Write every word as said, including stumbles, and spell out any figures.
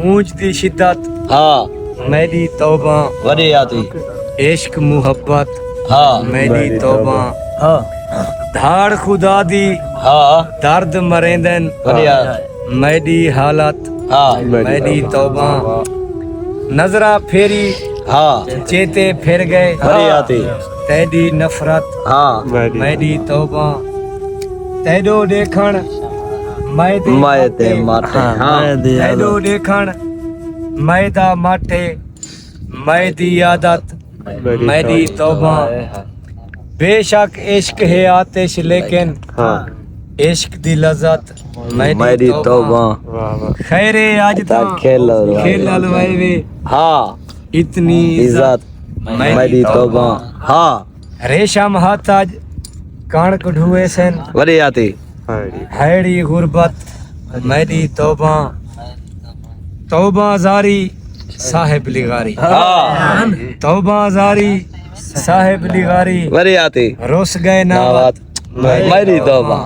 اونچ دی شدت، ہا، میݙی توبہ۔ وݙے آتی۔ عشق محبت، ہا، میݙی توبہ۔ ہا۔ دھاڑ خدا دی، ہا، درد مریندن، وݙے آ۔ میݙی حالت، ہا، میݙی توبہ۔ نظراں پھیری، ہا، چیتے پھر ڳئے، وݙے آتی۔ تیݙی نفرت، ہا، میݙی توبہ۔ تیݙو ݙیکھݨ، میں تے ماٹھے، ہا۔ تیݙو ݙیکھݨ، میں دا ماٹھے، میں دی عادت، میݙی توبہ۔ بے شک عشق ہے آتش، لیکن، ہا، عشق دی لذت، میݙی توبہ۔ خیرے اڄ تاں کھیل الوائے وے، ہا، اتنی عزت، میݙی توبہ۔ ہا۔ ریشم ہتھ اڄ کݨک ڈھوئے سن، وݙے آتی۔ ہیڑی غربت، میݙی توبہ۔ توبہ زاری صاحب لغاری، ہا، توبہ زاری صاحب لغاری۔ وݙے آتی۔ رس ڳئے ناوت، میݙی توبہ۔